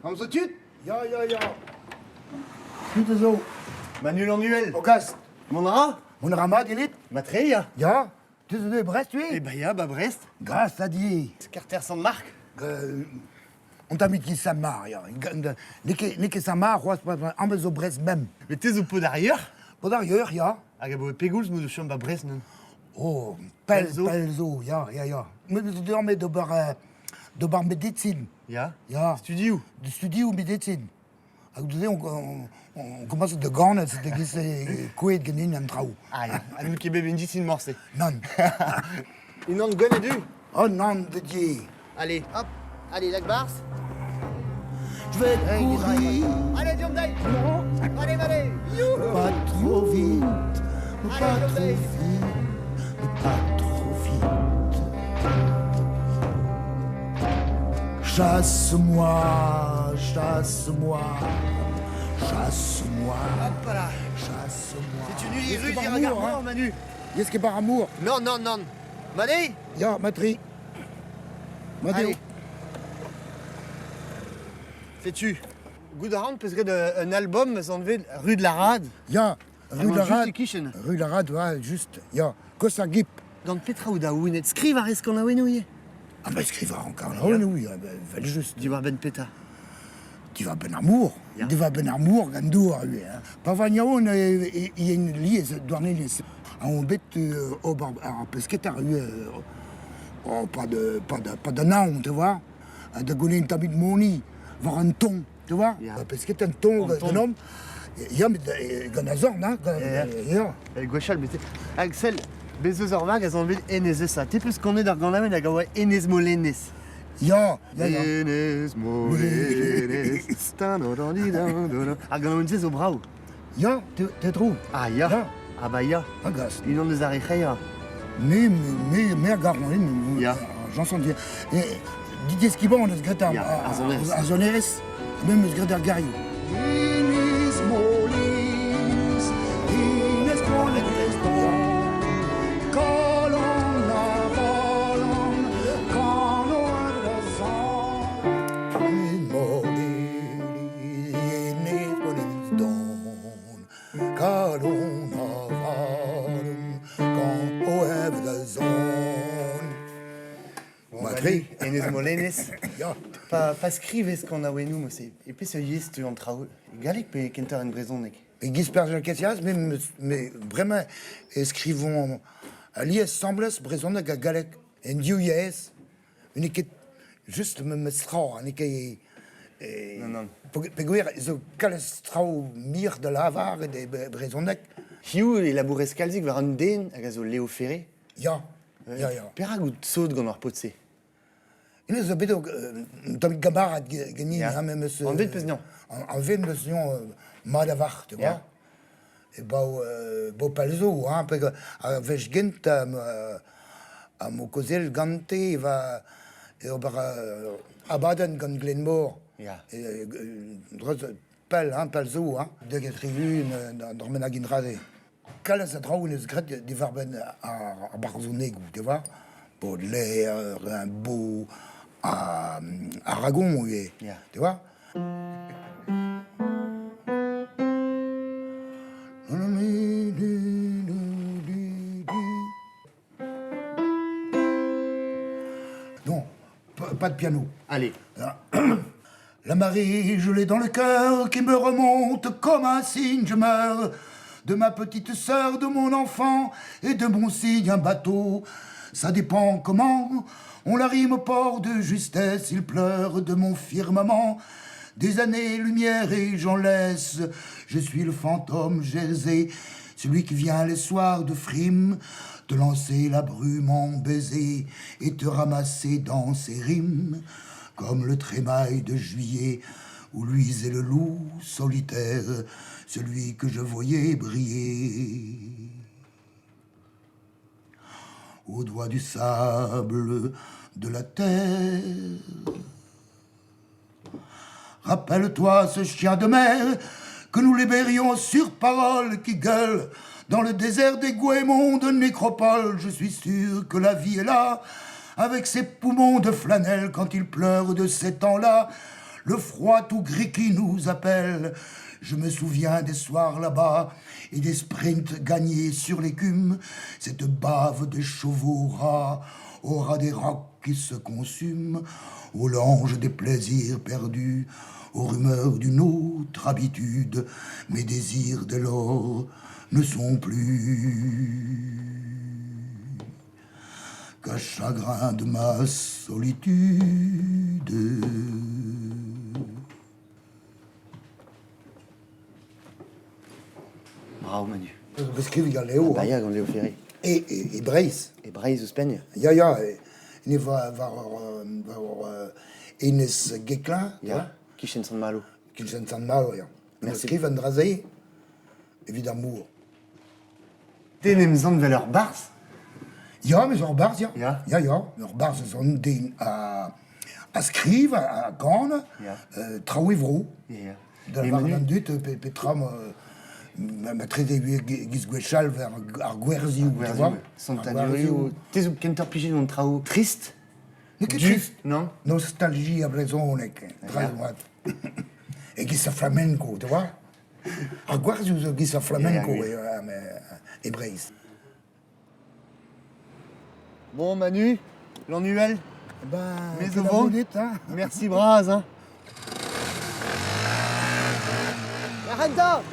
Amzer tud Ya, ya, ya. Tud a zo. Manu Lanuel. O gast. Mont a ra Mont a ra mat, Elit Matre, ya. Ya. Tu zo e Brest, oui Eh ben ya, ba Brest. Grâce à Dieu. Karter Sant-Marc. Euh, on t'a mis qui Saint-Marc, ya. N'eo ket n'eo ket Saint-Marc, c'hoazh, amañ zo Brest même. Met te zo paotr ar yoc'h Paotr ar yoc'h, ya. Hag abaoe pegoulz m'o deus chom ba Brest neuze Oh, pell, pell zo, ya, ya, ya. Met zo met d'ober euh, d'ober médecine. Ya. Ya. Studioù. De studioù médecine. Hag neuze on, on, on commence da ganet da giz kouezhet ganin an traoù. Ah ya, ha n'out ket bet medisin morse. Nann. Unan gwenn e du Oh nann, de Dieu. Allez, hop, allez, Lagbarz. Je vais courir. Allez, deomp dezhi Allez, allez Pas trop vite, pas trop vite, pas trop vite. Chasse-moi, chasse-moi, chasse-moi. Hop là. Chasse-moi. C'est une rue dirak Manu. Yes ket par amour. Non, non, non. Manu Ya, matri. Matri. Sais-tu, goût a ran peus graet un album eus anvet Rue de la Rade. Ya, Rue de la Rade. e-kichen. Rue de la Rade, ouais, juste. Ya, Kost ar Gip. Gant petra out aounet Skriv a rez kanaouennoù ivez Ah ben skriv a ran kanaouennoù, ya, ben, vel just. Diwar-benn petra Diwar-benn ar mor. Ya. Diwar-benn ar mor gant dour ivez. Hein. Pa oan yaouank e yen lies Douarnenez. Ha on bet ober ar pesketa ivez. Oh, pas de, pas de, pas de naon, tu vois. Da goulenn un tammig moni war an ton, tu vois. Ya. Pesketa un ton An ton. d'un homme. Ya, met gant ar zorn, hein. Gant, Ya. ya. Gwechall, bet Axel, bez eus ur vag a zo anvet Enez Eusa. Te peus kanet ar ganaouenn hag a oa Enez Molenez. Ya, ya, ya. Enez Molenez. Ar ganaouenn-se zo brav. Ya, te, te trouves Ah ya. Ya. Ah bah ya. Ah gas. Unan eus ar re c'haerañ. Me, me, me a gar me, Ya. J'entends dire. Et Didier Squiban, on eus graet ar, Ya, ar sonerezh. ar sonerezh, me 'm eus graet ar garioù. Iniz Molins, Iniz Molins, Kalon a valan, kano a zan. Iniz Molins, don, Kalon a valan, kan o ev da zon. Matri. Enez Molenez. Ya. Pa, pa skrivez kanaouennoù, moi, c'est e peseurt yezh teu an traoù? E galleg pe kentoc'h en brezhoneg? E giz Pergel Kesias, me, me bremañ e skrivomp alies 'sembles brezhoneg ha galleg en div yezh. N'eo ket just memes tra, n'eo ket... Non, non. Peogwir zo kalz traoù mir da lavaret e brezhoneg. Hiziv e labourez kalzik war un den hag a zo Léo Ferré. Ya, ya, ya. Perak out sot gant ar paotr-se? Hennezh zo bet un tammig gamarad ganin, Ya. hein, memes... Anvet peus 'nañ? Anvet 'meus 'nañ mat a-walc'h, tu vois. Ya. E bao, bao pell zo, hein, peg ar wech gentañ am o kaozeal gante e va e ober abadenn gant Glenmor. Ya. E, pell, hein, pell zo, hein. Deget rivun, d'ur mennad dra-se. Kalz a draoù 'neus graet diwar-benn ar barzhonegoù, tu vois. Baudelaire, Rimbaud, ha Aragon ivez, tu vois. Non, pas de piano. Allez. La marée, je l'ai dans le cœur, qui me remonte comme un cygne, je meurs de ma petite sœur, de mon enfant et de mon cygne, un bateau. Ça dépend comment on la rime au port de justesse, il pleure de mon firmament. Des années-lumière et j'en laisse. Je suis le fantôme Jersey, celui qui vient les soirs de frime, te lancer la brume en baiser et te ramasser dans ses rimes, comme le trémail de juillet où luisait le loup solitaire, celui que je voyais briller. Au doigt du sable de la terre. Rappelle-toi ce chien de mer que nous libérions sur parole qui gueule dans le désert des goémons de nécropole. Je suis sûr que la vie est là, avec ses poumons de flanelle quand il pleure de ces temps-là. Le froid tout gris qui nous appelle. Je me souviens des soirs là-bas et des sprints gagnés sur l'écume. Cette bave des chevaux rats aura des rocs qui se consument, au l'ange des plaisirs perdus, aux rumeurs d'une autre habitude. Mes désirs dès lors ne sont plus qu'un chagrin de ma solitude. Bravo Manu. Skriv gant Leo. Bah ya, gant Leo Ferré. E, e, e Breizh. E Breizh ouzhpenn. Ya, ya, ne va war war Enez Geklin. Ya, kichen Sant-Malo. Kichen Sant-Malo, ya. Merci. Skriv an dra-se evit ar mor. Te en em sant 'vel ur barzh? Ya, me zo ur barzh, ya. Ya. Ya, ya. Ur barzh zo un den a, a skriv, a, a gan, Ya. euh, traoù e vro. Ya. Da E lavaret Manu an dud, pe, petra ma, ma, ma trede giz gwechall ver ar gwerzioù, tu vois. Santadurioù. Te zo kentoc'h plijet gant traoù trist? N'eo ket Du, trist. Non? Nostalgie a brezhoneg, brezhoneg. E giz ar flamenco, tu vois. Ar gwerzioù zo giz ar flamenco Ya, e, e, e Breizh. Bon Manu, Lannuel, Ben, Mais quel au vent. dit, hein. merci bras, hein. Arrête.